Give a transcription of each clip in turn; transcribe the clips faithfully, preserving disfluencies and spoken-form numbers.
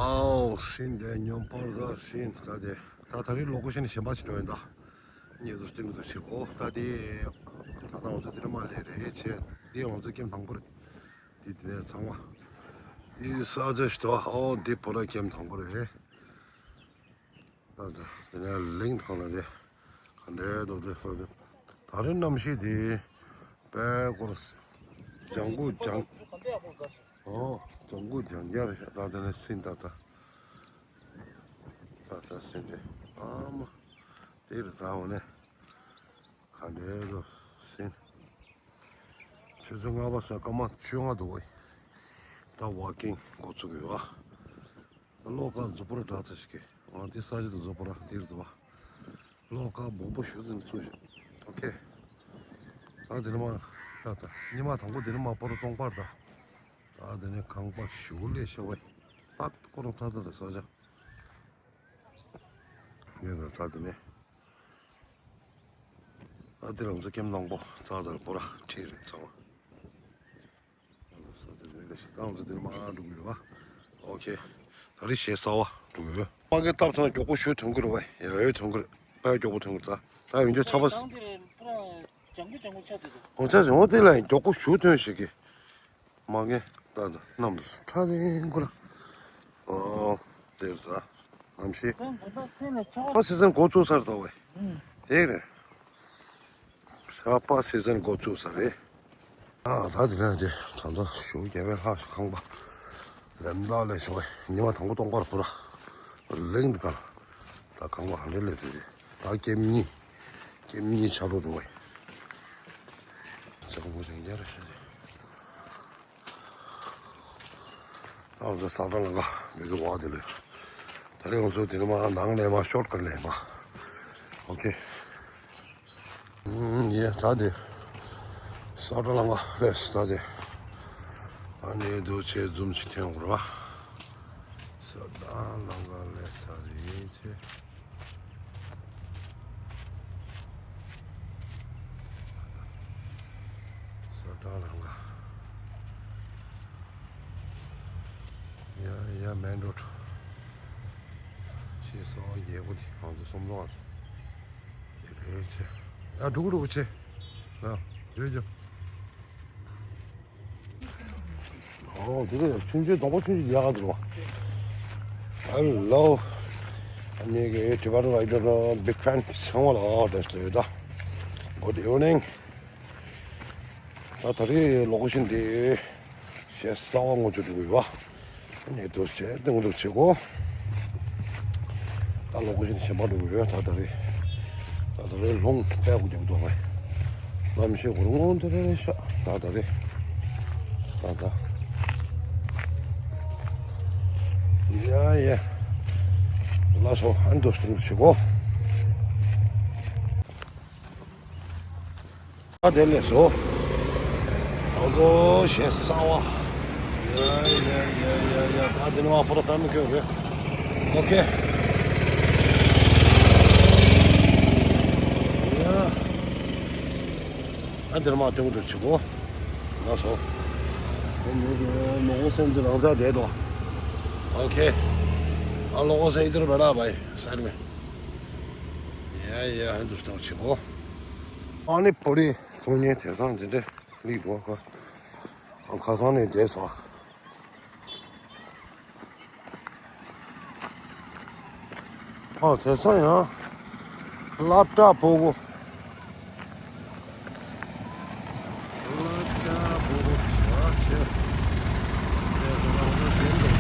ཨའོ་སིན་དེ་ཉོན་པར་ཟ་སིན་ད་དེ། ད་ད་རེས་ལོ་ཀེ་ཤན་གཞན་པ་ཞིག་འགྲོ་ཡིན་ད། ཉེ་དུ་སྟོན་གི་འདུག་ཞིག་གོ་ད་དེ། ད་ད་ང་ཚོ་དེ་རིང་མ་ལས་རེད་བྱས་དེ་ང་ཚོ་ཀེམ་དང་པོ་རེད། དེ་དེ་ནས་ཚང་མ། དེ་ས་ཆ་ཞིག་ཏུ་ཨའོ་དེ་བོད་ར་ཀེམ་དང་པོ་རེད། ད་ད་དེ་ནས་གླིང་ཐང་ལ་རེད། ག་འདྲའི་འདུག་དེ་ས་ཆ། ད་རེས་གནམ་གཤིས་དེ་དཔེ་སྐོར། ལྗང་གུ་ལྗང་། ཨོ། ལྗང་གུ་ལྗང་རྒྱ་རེད་ཤག་ད་དེ་ནས་སིན་ད་ད། ད་ད་སིན་དེ། ཨ་མ། དེ་རེད་ད་འོ་ནས། ག་འདྲའི་འདུག་སིན། ཆུ་ཚོད་ལྔ་པ་ས་སྐར་མ་བཅོ་ལྔ་འདུག་བས། ད་ཝོག་ཀིང་འགོ་ཚུགས་ཡོད་ཨ། གློག་ཀ་རྫོགས་པོ་ར་དྲག་ཚར་ཞིག་གི། ཨ་དེ་ས་ཆ་དེ་རྫོགས་པོ་ར་དེ་རེད་འདུག་བ། གློག་ཀ་མང་པོ་ཞུ་ཟིན་ཚུགས་ཤིག་ཨོ་ཁེ། ད་དེ་ནས་མ། ད་ད་ཉི་མ་དང་པོ་དེ་ནས་མ་པོ་ར་སྟོང་པར་ད། ད་དེ་ནས་ཁང་པ་ཞུ་ལས་ཤ་བའི། ཏག་ཁོ་རང་ཚ་ཚ་རེད་ས་ཆ། ངས་ད་ད་དེ་ནས། ད་དེ་རང་ཚོ་ཀེམ་ནང་པོ་ཚ་ཚ་རེད་པོ་ར་ཁྲིད་རེད་ཚང་མ། ཨོ་ཁེ། ད་རེས་གཞས་གསར་བ་འགྲོ་གི་ཡོད། མ་གི་སྟབས་ཚང་མགྱོགས་པོ་ཞུ་ཐོན་གི་རེད་བས། ཡ་ཡོད་ཐོན་གི་རེད། དཔེ་མགྱོགས་པོ་ཐོན་གི་རེད་ད། ད་ཡོན་ཆབ་ཚ་བ། ཨོ་ཚ་ཟེར་འོ་དེ་ལ་མགྱོགས་པོ་ཞུ་ཐོན་ཞིག་གི། མ་གི་ད་ད་གནམ་ཁྲ་དེ་གུ་ལ། ཨོ། དེར་ས། ནམ་ཞིག་ཨ་སི་ཟན་འགོ་བཙུགས་ཚར་ད་བས། དེ་རེད། ས་པ་སི་ཟན་འགོ་བཙུགས་ཚར་རེད། ཨ་ད་དེ་ནས་དེ་ད་ལྟ་ཞུ་རྒྱལ་བའི་ལྷ་ཞིག་ཁང་པ། ལེམ་ད་ལས་ཞོ་བས་ཉི་མ་དང་པོ་སྟོང་པར་བུ་ར། གླིང་འདི་ག་ད་ཁང་པ་ཧ་འདྲེ་ལས་དེ་དེ། ད་ཀེམ་གཉིས། ཀེམ་གཉིས་ཆ་རོ་འདུག་བས། ལྗང་བུ་ལྗང་རྒྱ་རེད་ཤག་དེ། ཨ་ང་ཚོ་ས་ཁྲ་ལང་ཀ་མི་གི་བ་དེ་ལོས། ད་རེས་ང་ཚོ་དེ་ནས་མ་ནང་ལས་མ་ཤོར་ཀ་ལས་མ། ཨོ་ཁེ། ཨུམ་ཡེ་ད་དེ། ས་ཁྲ་ལང་ཀ་ལས་ད་དེ། ཨ་ནེ་དུ་ཆེ་འཛུམ་ཆེ་ཐེན་འོར་བ། ས་ཁྲ་ལང་ཀ་ལས་ས་རེད་ཆེ། ས་ཁྲ་ལང་ཀ། ཡ་ཡ་མེན་རོ་ཌི། ཆེ་སོ་རྒྱལ་པོ་དེ་ང་ཚོ་སོམ་ལོང་། དེ་ལས་ཆེ། ཡ་འགྲོ་གི་འགྲོ་གི་ཆེ། ཡ་འགྲོ་རྒྱུ། ཨོ་དེ་ག་ཆུང་ཆུང་དང་པོ་ཆུང་ཆུང་ཡག་ག་འདུག་བ། ཧེ་ལོ། ཨ་ནི་གི་ཊི་བི་ཊི་རའི་ཌར་བིག་ཕེན་ཚང་མ་ལ་བཀྲ་ཤིས་བདེ་ལེགས། Good evening། ད་ད་རེས་ལོ་ཀེ་ཤན་འདི་གཞས་གསར་བ་ངོ་སྤྲོད་འགྲོ་གི་ཡོད་བ། ཨ་ནི་དུ་བྱས་ཏེ་ངོ་སྤྲོད་བྱེད་གོ། ད་ལོ་ཀེ་ཤན་གཞན་པ་འགྲོ་གི་ཡོད་ད་ད་རེས། ད་ད་རེས་ལྷུང་དཔེ་དགུ་རྒྱབ་འདུག་བས། གནམ་གཤིས་གུ་རུ་སྔོན་དེ་རེ་རེ་ཤག་ད་ད་རེས། ད་ད། ཡ་ཡ། ལ་སོ་ཧན་དུ་སྟོང་ཆི་གོ། ད་དེ་ལས་སོ། ཨོ་ཟོ་ཞེ་ས་བ། ཡ་ཡ་ཡ་ཡ་ཡ། ད་དེ་ནི་མ་ཕོ་ར་ཕན་མི་ཁྱོད་རེད། ཨོ་ཁེ། ཡ། ཨ་འདིར་མ་སྟོན་གི་འདུག་ཆུ་བོ། ལགས་སོ། ཨ་ནི་ལོ་ཀེ་ཤན་འདི་རང་ཚ་བསྡད་དོ། ཨོ་ཁེ། ཨ་ལོ་ཀེ་ཤན་འདིར་བེ་ལ་བའི་སར་མེ། ཡ་ཡ་ཨ་འདུག་སྟོན་ཆུ་བོ། ཨ་ནི་པོ་རི་སོང་ཉེ་དེ་སང་འདི་འདྲ་ལི་བོ་ཁ། ཨ་ཁ་སང་ནས་བསྡད་སོང་། ཨོ་དེ་སང་ཡང་སློབ་གྲྭ་ཕྲུ་གུ། སློབ་གྲྭ་ཕྲུ་གུ་བྱ་བྱེད། དེ་ཚོ་རང་ཚོ་བྱེད་འདུག་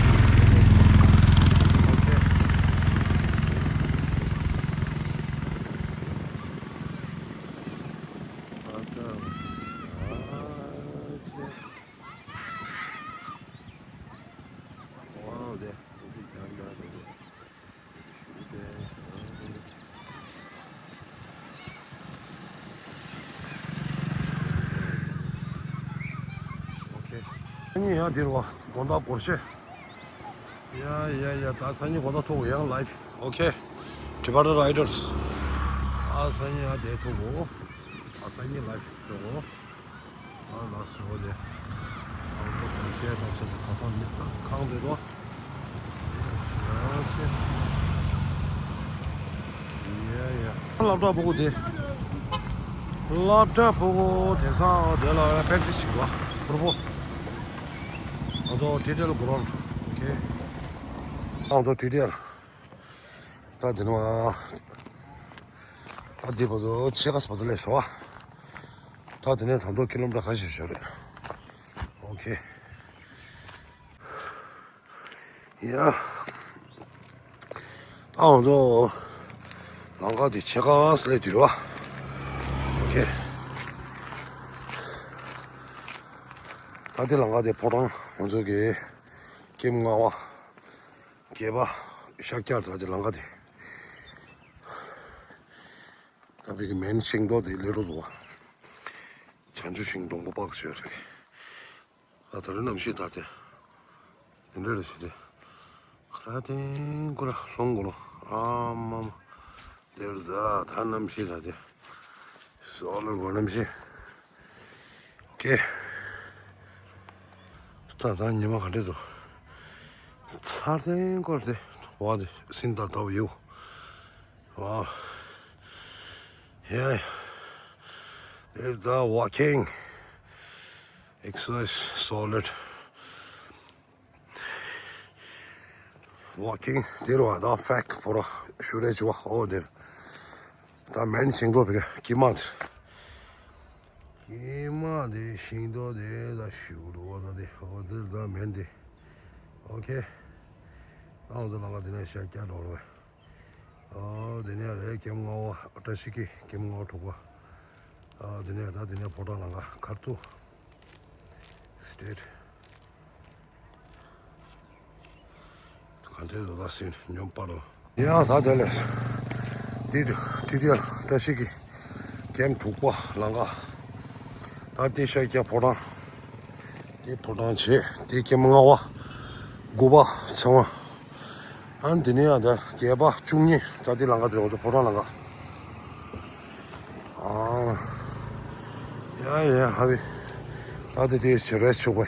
ཨོ་ཁེ། སློབ་གྲྭ་བྱ་བྱེད། Wow, there. Okay. ཡང་དེ་རུ་དགོང་དག་སྒོར་གཞས། ཡ་ཡ་ཡ། ད་སང་ཉིན་དགོང་དག་ཐུག་ཡང་ལའིབ། Okay. Tibetan Riders. ཨ་སང་ཉིན་ཡང་དེ་ཐུག་གོ། ཨ་སང་ཉིན་ལའིབ་ཐུག་གོ། ཨ་ལ་སོ་ལེ། ཨ་ཁོ་ཁོ་ཤེས་ཐབས་ཤེས་ཁ་སང་མི་ཁང་དེ་དོ། སློབ་གྲྭ་ཕྲུ་གུ་དེ། སློབ་གྲྭ་ཕྲུ་གུ་དེང་སང་དེ་ལ་ཕེག་ཊི་རི་སི་ཞིག་འདུག་པ། ཕུར་བུ། ང་ཚོ་ཊི་ཊི་ཨེལ་གྷི་རོན་ཌི། ཨོ་ཁེ། ང་ཚོ་ཊི་ཊི་ཨེལ། ད་དེ་ནས་ད་འདི་བར་དུ་ཕྱེད་ཀ་བར་དུ་སླེབས་སོང་བ། ད་དེ་ནས་ད་དུང་ཀི་ལོ་མི་ཊར་ཁ་ཤས་ཤིག་རེད། ཨོ་ཁེ། ཡ། ད་ང་ཚོ་ལམ་ཁ་དེ་ཕྱེད་ཀ་སླེབས་དུས་རེད་བ། ཨོ་ཁེ། ད་དེ་ལམ་ཁ་དེ་ཕོ་བྲང་ང་ཚོ་གི་ཀེམ་ལྔ་པ། བརྒྱད་པ། ཤར་རྒྱག་ད་དེ་ལམ་ཁ་དེ། ད་བོད་ཀྱི་མེན་ཤིང་སྡོང་དེ་སླེབས་འགྲོ་འདུག་བ། བྱང་ཆུབ་ཤིང་སྡོང་པོ་པག་ཞོས་རེད། ད་ད་རེས་གནམ་གཤིས་ད་དེ། དེ་འདྲ་རེད་ཞེས་དེ། ཁ་ར་དེང་ཁོ་ར་ལྷུང་གོ་ལོ། ཨ་མ་མ། དེར་ཟ་ད་གནམ་གཤིས་ད་དེ། སོ་ལོ་གོ་གནམ་གཤིས། ཀེ། ད་ད་ཉི་མ་ག་འདྲས་འདུག་ཚར་དེང་ཁོ་ར་དེ། བ་དེ་སིན་ད་ད་བ་ཡོ། Wow. Yeah. There's the walking. Exercise solid. Walking. There was the fact for a sure over there. The man single because Kimant. Kimant, the single there, the shoe over there. Over there, the man. Okay. Now the Langa Dinesha can over. ཨ། དེ་ནས་རེད། ཀེམ་ལྔ་པ། བཀྲ་ཤིས་ཀྱི་ཀེམ་ལྔ་པ་དྲུག་པ། ཨ། དེ་ནས་ད་དེ་ནས་ཕོ་བྲང་ལམ་ཁ་ཁར་ཏུ་སི་ཊེཊ། ག་འདྲས་འདུག་ད་སེམས་སྙོམས་པ་ལོ། ཡང་ད་དེ་ལས་འདི་ཊི་ཊི་ཨེལ་བཀྲ་ཤིས་ཀྱི་ཀེམ་དྲུག་པ་ལམ་ཁ། ད་དེ་ཤར་རྒྱག་ཕོ་བྲང་། དེ་ཕོ་བྲང་བྱས། དེ་ཀེམ་ལྔ་པ། དགུ་པ་ཚང་མ། ཨ་ནི་དེ་ནས་ཡང་ད་བརྒྱད་པ་བཅུ་གཉིས། ད་དེ་ལམ་ཁ་དེ་རེད། ང་ཚོ་ཕོ་བྲང་ལམ་ཁ། ཨ། ཡ་ཡ་ཧ་བི། ད་དེ་དེ་ཆེ་རེས་ཆོག་པ།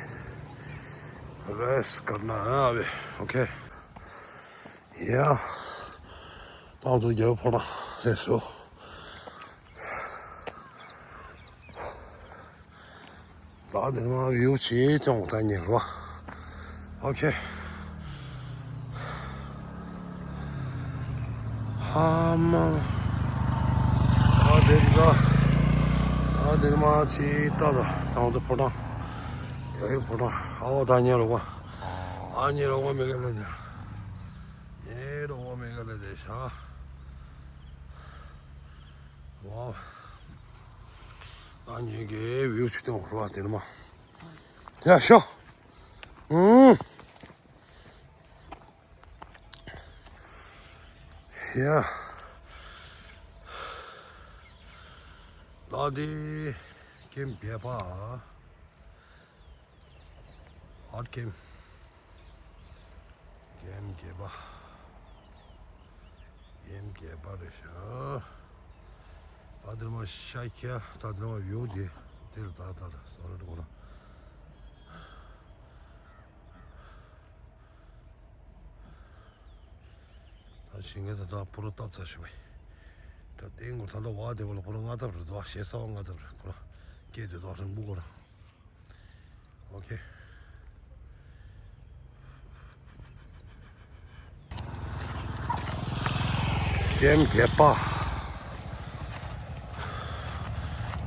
རེས་ཀར་ན་ཧ་བི། ཨོ་ཁེ། ཡ། ད་ང་ཚོ་བརྒྱད་པ་ཕོ་བྲང་སླེབས་སོང་། ད་འདིར་མ་བིའུ་ཆེ་ཅང་ད་ཉེ་རོ། ཨོ་ཁེ། ཧ་མ། ད་འདིར་ད། ད་འདིར་མ་ཆེ་ད་ད། ད་ང་ཚོ་ཕོ་བྲང་། རྒྱ་ཡིག་ཕོ་བྲང་། ཨ་འོ་ད་ཉེ་རོ་བ། ཨ་ཉེ་རོ་བ་མི་ག་ལེ་ཟེར། ཉེ་རོ་བ་མི་ག་ལེ་ཟེར་ཤ། ཝའོ། ཨ་ཉེ་གེ་བིའུ་ཆུ་ཏོང་རོ་བ་དེར་མ། ཡ་ཤོ། ཨུམ། ཡ། ལ་དེ་ཀེམ་བརྒྱད་པ། ཨར་ཀེམ། ཀེམ་བརྒྱད་པ། ཀེམ་བརྒྱད་པ་རེད་ཤག་ཨ་དེར་མ་ཤ་ཁྱ་ད་དེར་མ་ཡོད་དེ། དེར་ད་ད་ད་སོ་རེད་གོ་ལ། ད་ཞིང་ཁ་ད་ད་པུ་རོ་སྟབས་ཚ་ཞུ་བས། ད་ལྟའི་ངོ་ཚ་ད་བ་དེ་བ་ལ་པུ་རོ་ལྔ་སྟབས་རེད་དོ། ཞེ་ས་བ་ལྔ་སྟབས་རེད་པུ་རོ། སྐད་དེ་དོ་རིང་པོ་གོ་ར། ཨོ་ཁེ། ཀེམ་བརྒྱད་པ།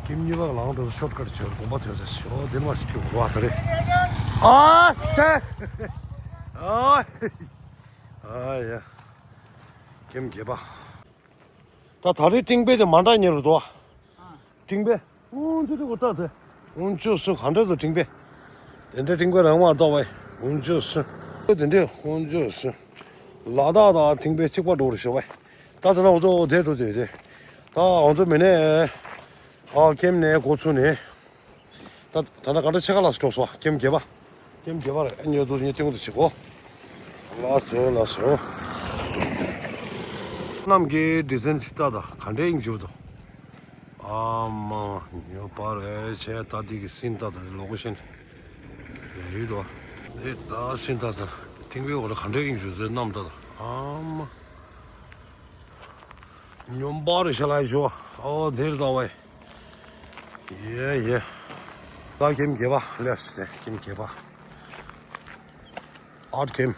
ཀེམ་གཉིས་པ་ལང་དུ་ཤོར་ཀཊ་བྱོས། དགོངས་པ་ཐོས་ཚེ་ཤོ་དེ་མ་ཞིག་ཁྱོད་བ་ད་རེད། ཨ་ཏེ། ཨ། ཨ་ཡ། ཀེམ་བརྒྱད་པ། ད་ད་རེས་ཀྲིང་པེ་དེ་མ་འདྲ་ཉེ་རུ་དོ། ཀྲིང་པེ། ཨུན་ཅུ་ཅུ་གོ་ཏ་ཏེ། ཨུན་ཅུ་སུ་ག་འདྲ་དུ་ཀྲིང་པེ། དེ་འདྲ་ཀྲིང་པེ་རང་མ་གཏོགས་པའི་ཨུན་ཅུ་སུ། དེ་འདྲ་ཨུན་ཅུ་སུ། ལ་དྭགས་དང་ཀྲིང་པེ་གཅིག་པ་འགྲོ་རུ་ཤོག་པའི། ད་ད་ན་འུ་ཚོ་དེ་འགྲོ་དེ་དེ། ད་འུ་ཚོ་མི་ནས། ཨ་ཀེམ་ནས་འགོ་ཚུགས་ནས། ད་ད་ལྟ་ག་འདྲ་ཕྱེད་ཀ་ལ་སུ་འགྲོ་སོང་། ཀེམ་བརྒྱད་པ། ཀེམ་བརྒྱད་པ་རེད། ཨ་ཉོ་དུ་ཉོ་སྟེང་དུ་བྱེད་གོ། ལགས་སོ་ལགས་སོ། གནམ་གྱི་ཌི་ཟན་ཅིག་ལྟ་ད་ག་འདྲའི་ཨིན་འཇུ་དོ། ཨ་མ་ཉོ་པ་རེད་ཆེ་ད་འདི་གི་སིན་ད་ད་ལོ་ཀེ་ཤན་ཡ་ཡོད་དོ། འདི་ད་སིན་ད་ད་ཏིང་བའི་འོག་ལ་ག་འདྲའི་ཨིན་འཇུ་ཟེར་གནམ་ད་ད་ཨ་མ། ཉོན་པར་ཤ་ལ་ཞོ། ཨོ་དེར་ད་བའི། ཡེ་ཡེ། ད་ཁྱིམ་རྒྱས་པ་ལས་སུ་དེ་ཁྱིམ་རྒྱས་པ། ཨར་ཁྱིམ།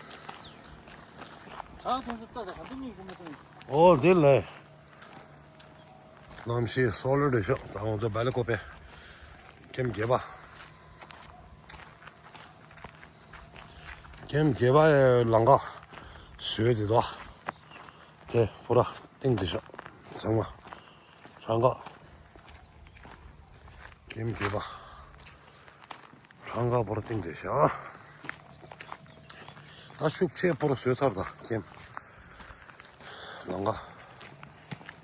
ཨོ་དེ་ལས། གནམ་གཤིས་སོ་ལོ་རེ་ཤོག་ད་ང་ཚོ་སྦེལ་ཀོབ་པའི་ཁྱིམ་རྒྱས་པ། ཁྱིམ་རྒྱས་པ་ལང་ཀ་བཟོས་དེ་དོ། དེ་པུ་ར་ཏིང་དེ་ཤོག་ཚང་མ། རང་ཀ་ཁྱིམ་རྒྱས་པ། རང་ཀ་པུ་ར་ཏིང་དེ་ཤོག་ད་ཤུགས་ཆེ་པུ་ར་བཟོས་ཚར་ད་ཁྱིམ། ལང་ཀ་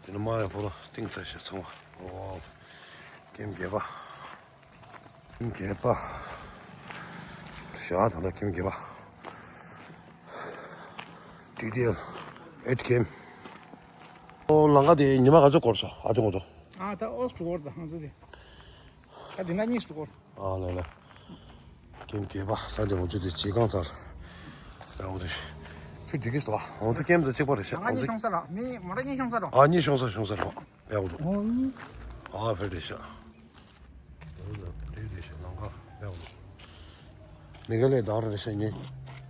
དེ་ནི་མ་ཡ་པུ་ར་ཏིང་དེ་ཤོག་ཚང་མ། ཨོ། ཁྱིམ་རྒྱས་པ། ཁྱིམ་རྒྱས་པ། ཞག་ད་ལྟ་ཁྱིམ་རྒྱས་པ། ཌི་ཊི་ཨེལ་ཨེཊ་ཁྱིམ། ཨོ་ལང་ཀ་དེ་ཉི་མ་ག་ཚོད་འགོར་སོང་ཨ་ཅག་ང་ཚོ། ཨ་ད་ཨོ་སུ་འགོར་ད་ང་ཚོ་དེ། ད་དེ་ན་གཉིས་སུ་འགོར། ཨ་ལེ་ལེ། ཁྱིམ་རྒྱས་པ་ད་དེ་ང་ཚོ་དེ་བྱེད་གང་ཚར། ཡག་པོ་འདུག་ཁྱོད་འགྲིག་གི་སོང་ཨ། ང་ཚོ་ཁྱིམ་དུ་གཅིག་པ་རེད་ཤག་ང་གཉིས་ཤོང་ས་ར་མི་མོ་ཊ་གཉིས་ཤོང་ས་ར། ཨ་གཉིས་ཤོང་ས་ཤོང་ས་ར། ཡག་པོ་འདུག་ཨོ་ཡིན། ཨ་ཕེ་རེད་ཤག་དེ་དེ་ཤག་ལང་ཀ་ཡག་པོ་འདུག་མི་ག་ལས་དང་རེད་ཤག་ཉིན།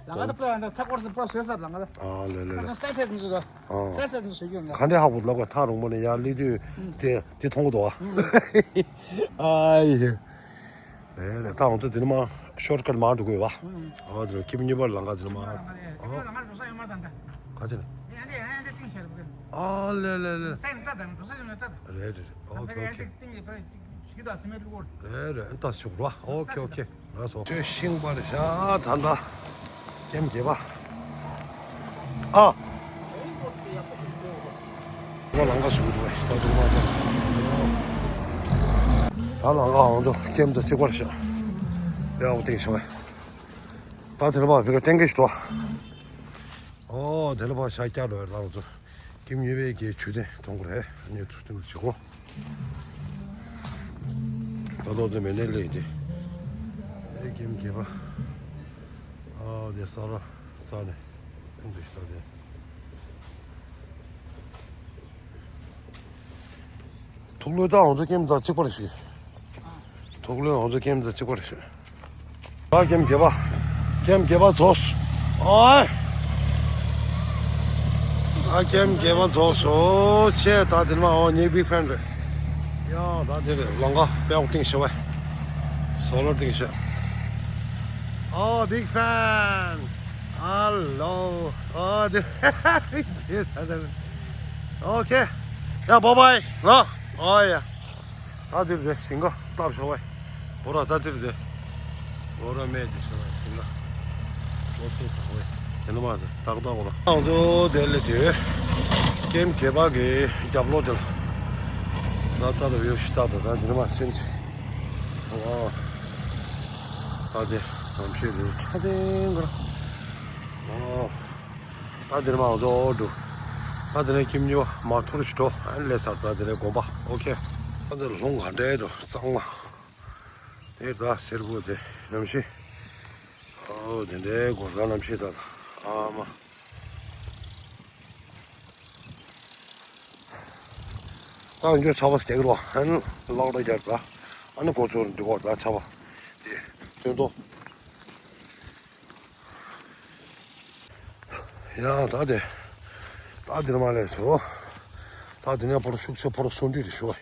ལང་ཀ་ད་པ་ད་ཐག་སྐོར་སི་པ་བཟོས་ས་ལང་ཀ་ད། ཨ་ལེ་ལེ་ལེ། ད་སེ་ཐེ་མི་བཟོས་ད། ཨ་སེ་ཐེ་མི་བཟོས་ཡོད་ན། ག་འདྲས་ཧ་གོ་ལབ་ག་ཐག་རིང་པོ་ནས་ཡར་སླེབས་དུས་དེ་དེ་མཐོང་གི་འདུག་ཨ། ཨ་ཡེ། ལས་ལས་ད་ང་ཚོ་འདི་ནས་མར་ཤོར་ཀཊ་མར་འགྲོ་དགོས་པ། ཨ་འདི་ལ་ཁྱིམ་གཉིས་པར་ལང་ཀ་འདི་ནས་མར། ཨ་ག་ཅི་ལ། ཨ་ལས་ལས་ལས། རེད་རེད་རེད། ཨོ་ཁེ་ཨོ་ཁེ། རེད་རེད། ཨོ་ཁེ་ཨོ་ཁེ། ལགས་སོ། ཆོས་ཤིང་པར་བཞག་ད་ད། ཀེམ་རྒྱས་པ། ཨ། ང་ལང་ཀ་ཞུ་གི་འདུག་ད་དུང་མ་ཐོན། ད་ལང་ཀ་འོང་དུ་ཀེམ་དུ་གཅིག་པར་བཞག་ཡག་པོ་ཏིང་ཞོག་ད་དེར་མ་བི་ག་ཏེང་གེ་ཞུ་དོ། ཨོ་དེ་ལ་ཕར་ཤ་རྒྱགས་འགྲོ་བའི་ལམ་དུ་ཀེམ་གཉིས་པའི་གི་ཆུ་ཐེངས་གཏོང་གི་རེད། ཨ་ནི་ཚུར་ཏིང་དུ་བྱེད་གོ་ད་ལོ་དེ་མེ་ནས་ལས་དེ། ཨེ་ཀེམ་རྒྱས་པ། ཨ་དེ་ས་ར་རྩ་ནས་ཨེ་འདུག་ས་དེ། ཐུག་ལོས་ད་ང་ཚོ་ཀེམ་དང་གཅིག་པ་རེད་ཤག་ཐུག་ལོས་ང་ཚོ་ཀེམ་དང་གཅིག་པ་རེད་ཤག་ད་ཀེམ་རྒྱས་པ། ཀེམ་རྒྱས་པ་རྫོགས། ཨོའི། ད་ཀེམ་རྒྱས་པ་རྫོགས་སོ། ཆེ་ད་དེ་མ་འོ་ངའི་བིག་ཕེན་རེད། ཡ་ད་དེ་རེད་ལང་ཀ་དཔེ་ཡག་ཏིང་ཞེ་བ། སོ་ལོ་ཏིང་ཞེ། ཨོ་བིག་ཕེན། ཧ་ལོ། ཨོ་དེ། ཨོ་ཁེ། ཡ་བའི་བའི་ལ། ཨོ་ཡ། ད་དེར་དེ་ཞིང་ཁ་བཏབ་ཤོག་བས། འོ་ར་ད་དེར་དེ། འོ་ར་མེད་དེ་ཤོག་བས་ཞིང་ཁ། ལོ་ཚོད་ཚང་བས། དེ་ནི་མ་ཟེར་ཏག་ཏག་འོ་ར། ང་ཚོ་དེ་ལས་དེ། ཀེམ་རྒྱས་པ་གི་རྒྱབ་ལོགས་དེ་ལ། ད་ལྟ་རུ་ཡོད་ཤི་ཏག་ཏག་ད་དེ་ནི་མ་སེམས་ཅི། ཨོ། ད་དེ་གནམ་གཤིས་དེ་ཆ་ལྡན་གི་ར། ཨོ། ད་དེ་ནི་མ་ང་ཚོ་འགྲོ། ད་དེ་ནས་ཁྱིམ་གཉིས་པ་མ་ཐུར་ཞིག་འགྲོ། ཨ་ནི་ལས་ཚར་ད་དེ་ནས་དགོན་པ། ཨོ་ཁེ། ད་དེ་ལྷུང་ག་འདྲའི་འགྲོ་གཙང་མ། དེ་ད་སེར་པོ་དེ་གནམ་གཤིས། ཨོ་དེ་འདྲའི་སྒོ་ཟ་གནམ་གཤིས་ད་ད། ཨ་མ། ད་འགྱོ་ཆ་བ་སྟེག་རོ། ཨ་ནི་ལག་ར་རྒྱར་ད། ཨ་ནི་གོ་ཚོར་འདི་གོ་ད་ཆ་བ། དེ་ཐོན་ཏོ། ཡང་ད་དེ། ད་དེར་མ་ལས་སོ། ད་དེ་ནས་ཕོར་ཤུགས་ཆེ་ཕོར་སོན་དྲི་རེ་ཤོ།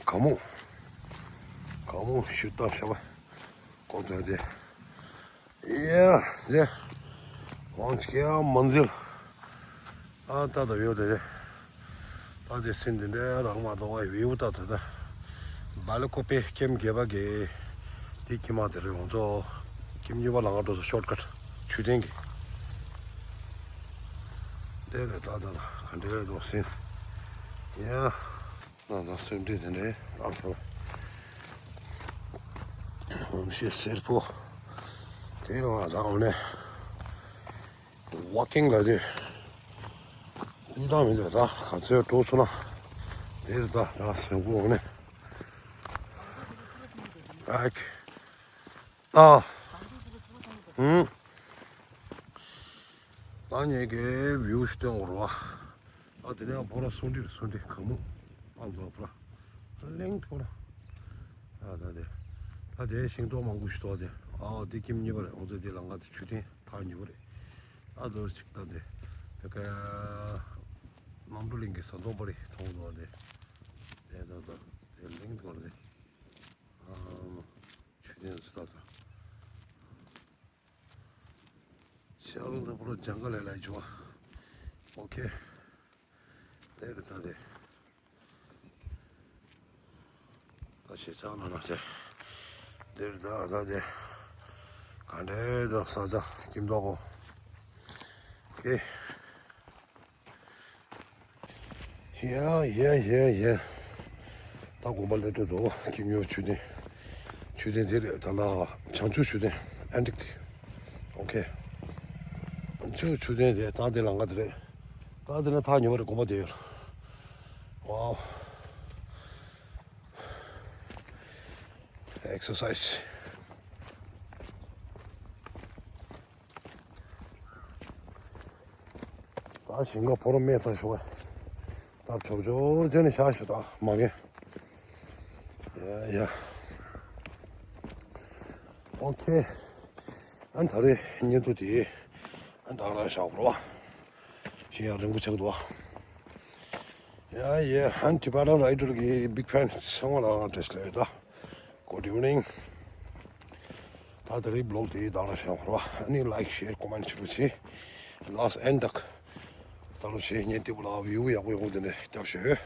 ག་མོ། ག་མོ་ཤུ་ཏབ་ཤ་བ། གོ་ཐོས་དེ། ཡ་དེ། ཝང་ཅི་ཀེ་མན་ཛིལ། ཨ་ད་ད་ཡོད་དེ། ད་དེ་སིན་དེ་འདྲའི་རང་མ་གཏོགས་བའི་བེའུ་ད་ད་ད། སྦེལ་ཀོབ་པའི་ཀེམ་རྒྱས་པ་གི། དེ་ཁྱི་མ་དེ་རེད་ང་ཚོ། ཁྱིམ་གཉིས་པ་ལང་ཀ་འགྲོ་ས་ཤོར་ཀཊ་ཆུ་ཐེངས་གི། དེ་རེད་ད་ད་ད་ག་འདྲའི་འགྲོ་སིན། ཡ། ད་ད་སོན་དྲི་དེ་འདྲའི་ད་ཕོ། ཤེས་སེར་པོ། དེ་རུ་ང་ད་འོ་ནས། ཝོ་ཀིང་ལ་དེ། ཡིད་ཐང་མི་འདུག་ད་ག་ཚོད་འགྲོ་ཚུགས་ན། དེར་ད་ད་སོན་པོ་འོ་ནས། ཨ་ཁེ། ཨ། ཧུམ། ད་ངེད་ཀྱི་བིའུ་ཞིག་སྟོན་དགོས་རེད་བ། ཨ་དེ་ནས་ཕོ་ར་སུང་འདྲི་རེད། སུང་འདྲི་གང་མོ། ཨ་འདུག་ཕོ་ར་གླིང་ཕོ་ར། ཨ་ད་དེ་ད་དེ་ཤིང་ཏོག་མང་པོ་ཞིག་འདུག་དེ། ཨ་དེ་ཀིམ་གཉིས་པ་རེད། ང་ཚོ་དེ་ལ་ང་དེ་མཆོད་རྟེན་ཐག་ཉེ་པོ་རེད། ཨ་དོ་ཅིག་ད་དེ་དེ་ཀ་རྣམ་གྲོལ་གླིང་གི་ཟམ་གདོང་པ་རེད། མཐོང་འདུག་དེ། དེ་ད་ད་དེ་གླིང་ཐོག་རེད། ཨ་མཆོད་རྟེན་ཚོ་ད་ད། ཤར་ལྷོ་ལ་ཕོ་ར་ལྗང་ཁ་ལས་ལ་འཇུ་བ། ཨོ་ཁེ། དེ་རེད་ད་དེ། ད་ཞེ་ཚང་ལ་ན་དེ། དེ་རེད་ད་ད་དེ། ག་འདྲའི་ད་ས་ཆ་ཀིམ་ཏོག་གོ། ཨོ་ཁེ། ཡ་ཡ་ཡ་ཡ། ད་དགོན་པ་སླེབས་འགྲོ་འདུག་ཀིམ་ཡོ་མཆོད་རྟེན། མཆོད་རྟེན་དེ་རེད་ད་ལ། བྱང་ཆུབ་མཆོད་རྟེན་ཨན་ཏིག་དེ། ཨོ་ཁེ། བྱང་ཆུབ་མཆོད་རྟེན་དེ་ད་དེ་ལམ་ཁ་དེ་རེད། ད་དེ་ན་ཐག་ཉེ་བ་རེད། དགོན་པ་དེ་ཡོད། ཝའོ། ཨེག་སར་སའིཛ། ད་ཞིང་ཁ་ཕོ་ར་སྨད་ཚར་ཞོག་པ། ད་ཆོག་ཆོག་ཅན་ནས་བཞག་ཞོག་ད་མ་གན། ཡ་ཡ། ཨོ་ཁེ། ཨ་ད་རེས་བརྙན་ཐུང་དེ་ཨ་ད་རང་བཞག་རོགས། ཞིང་ཡང་རིང་པོ་ཆགས་འདུག་ཨ། ཡ་ཡ། ཨན་ཊི་བྷ་ཊི་རའི་ཌར་གི་བིག་ཕེན་ཚང་མ་ལ་བཀྲ་ཤིས་བདེ་ལེགས། Good evening. ད་ད་རེས་བི་ལོག་དེ་ད་རང་བཞག་རོགས། ཨ་ནི་ལའིཀ་ཤེར་ཀོ་མེན་ཊི་བྱེད་རོགས་བྱེད། ལཱསི་ཊི་ཨེན་ཌི་དག་ད་རོགས་བྱེད། བརྙན་ཐུང་ལ་བིའུ་ཡག་པོ་ཡོང་དེ་འདྲ་རྒྱབ་ཤོག་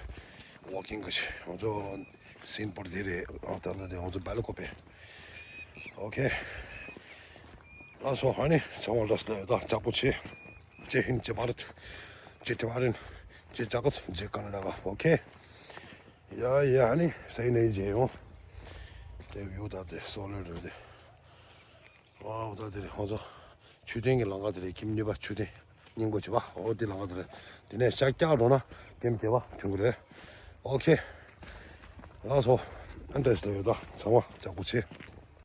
ཝོག་ཀིང་གི་ང་ཚོ་སིན་པོར་དེ་རེད། ཨ་ད་ལ་དེ་ང་ཚོ་སྦེལ་ཀོབ་པེ། ཨོ་ཁེ། ལགས་སོ། ཨ་ནི་ཚང་མ་ལ་སླེབས་དང་ལྕགས་པོ་ཆེ། ཇེ་ཧིན། ཇེ་བྷ་རད། ཇེ་ཊི་བྷ་རན། ཇེ་རྒྱ་གར། ཇེ་ཀར་ནཱ་ཊ་ཀ། ཨོ་ཁེ། ཡ་ཡ། ཨ་ནི་སེ་ནེ་ཇེ་ཡོང་། དེ་བིའུ་ད་དེ་སོ་ལོ་རེད་དེ། ཝའོ། ད་དེ་རེད། ང་ཚོ་མཆོད་རྟེན་གྱི་ལམ་ཁ་དེ་རེད། ཀིམ་གཉིས་པ་མཆོད་རྟེན་སྙིང་པོ་བྱེད་པ། ཨོ་དེ་ལམ་ཁ་དེ་རེད། དེ་ནས་ཤར་བསྐྱར་འགྲོ་ན་ཀིམ་བརྒྱད་པ་ཐོན་གི་རེད། ཨོ་ཁེ། ལགས་སོ། ཨ་འདྲ་ཞིག་ལ་ཡོད་ད། ཚང་མ་ལྕགས་པོ་ཆེ།